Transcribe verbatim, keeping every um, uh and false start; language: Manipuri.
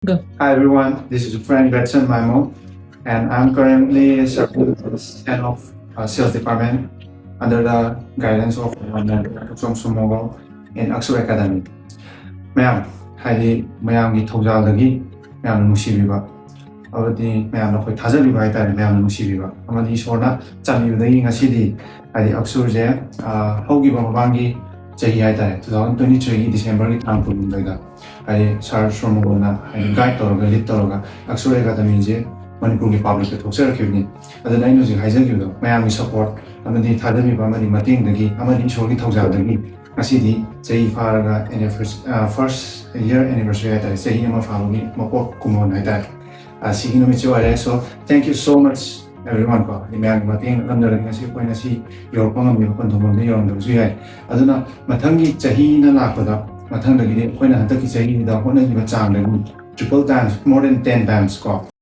Hi everyone, this is Frank Betson Maimo, and I'm currently serving as head of uh, sales department under the guidance of Aksom Sumogol in Aksu Academy. ꯃꯌꯥꯝ, ꯍꯥꯏꯗꯤ ꯃꯌꯥꯝꯒꯤ ꯊꯧꯖꯥꯜꯗꯒꯤ ꯃꯌꯥꯝꯅ ꯅꯨꯡꯁꯤꯕꯤꯕ, ꯑꯃꯗꯤ ꯃꯌꯥꯝꯅ ꯑꯩꯈꯣꯏ ꯊꯥꯖꯕꯤꯕ ꯍꯥꯏꯇꯥꯔꯦ, ꯃꯌꯥꯝꯅ ꯅꯨꯡꯁꯤꯕꯤꯕ ꯑꯃꯗꯤ ꯏꯁꯣꯔꯅ ꯆꯥꯟꯕꯤꯕꯗꯒꯤ ꯉꯁꯤꯗꯤ ꯍꯥꯏꯗꯤ ꯑꯛꯁꯨꯔꯁꯦ ꯍꯧꯈꯤꯕ ꯃꯃꯥꯡꯒꯤ ꯆꯍꯤ ꯍꯥꯏꯇꯥꯔꯦ, ꯇꯨ ꯊꯥꯎꯖꯟ ꯇ꯭ꯋꯦꯟꯇꯤ ꯊ꯭ꯔꯤꯒꯤ ꯗꯤꯁꯦꯝꯕꯔꯒꯤ ꯇꯥꯡ ꯀꯨꯟꯍꯨꯝꯗꯣꯏꯗ ꯍꯥꯏꯗꯤ ꯁꯥꯔ ꯁꯣꯔꯃꯒꯣꯜꯅ ꯍꯥꯏꯗꯤ ꯒꯥꯏꯗ ꯇꯧꯔꯒ, ꯂꯤꯗ ꯇꯧꯔꯒ ꯑꯛꯁꯨꯔ ꯑꯦꯀꯥꯗꯃꯤꯁꯦ ꯃꯅꯤꯄꯨꯔꯒꯤ ꯄꯥꯕ꯭ꯂꯤꯛꯇ ꯊꯣꯛꯆꯔꯛꯈꯤꯕꯅꯤ꯫ ꯑꯗꯨꯅ ꯑꯩꯅ ꯍꯧꯖꯤꯛ ꯍꯥꯏꯖꯈꯤꯕꯗꯣ, ꯃꯌꯥꯝꯒꯤ ꯁꯄꯣꯔꯠ ꯑꯃꯗꯤ ꯊꯥꯖꯕꯤꯕ ꯑꯃꯗꯤ ꯃꯇꯦꯡꯗꯒꯤ ꯑꯃꯗꯤ ꯏꯁꯣꯔꯒꯤ ꯊꯧꯖꯥꯜꯗꯒꯤ ꯉꯁꯤꯗꯤ ꯆꯍꯤ ꯐꯥꯔꯒ first year anniversary ꯍꯥꯏꯇꯥꯔꯦ, ꯆꯍꯤ ꯑꯃ ꯐꯥꯕꯒꯤ ꯃꯄꯣꯛ ꯀꯨꯝꯑꯣꯟ ꯍꯥꯏꯇꯥꯔꯦ, ꯑꯁꯤꯒꯤ ꯅꯨꯃꯤꯠꯁꯤ ꯑꯣꯏꯔꯦ꯫ So thank you so much everyone ꯀꯣ, ꯍꯥꯏꯗꯤ ꯃꯌꯥꯝꯒꯤ ꯃꯇꯦꯡ ꯅꯠꯂꯝꯗ꯭ꯔꯒꯗꯤ ꯉꯁꯤ ꯑꯩꯈꯣꯏ ꯉꯁꯤ ꯌꯧꯔꯛꯄ ꯉꯝꯃꯤꯕ ꯄꯟꯊꯨꯡꯐꯝꯗ ꯌꯧꯔꯝꯗꯕꯁꯨ ꯌꯥꯏ꯫ ꯑꯗꯨꯅ ꯃꯊꯪꯒꯤ ꯆꯍꯤꯅ ꯂꯥꯛꯄꯗ, ꯃꯊꯪꯗꯒꯤꯗꯤ ꯑꯩꯈꯣꯏꯅ ꯍꯟꯗꯛꯀꯤ ꯆꯍꯤꯁꯤꯗ ꯍꯣꯠꯅꯈꯤꯕ ꯆꯥꯡꯗꯒꯤ triple times, more than ten times ꯀꯣ,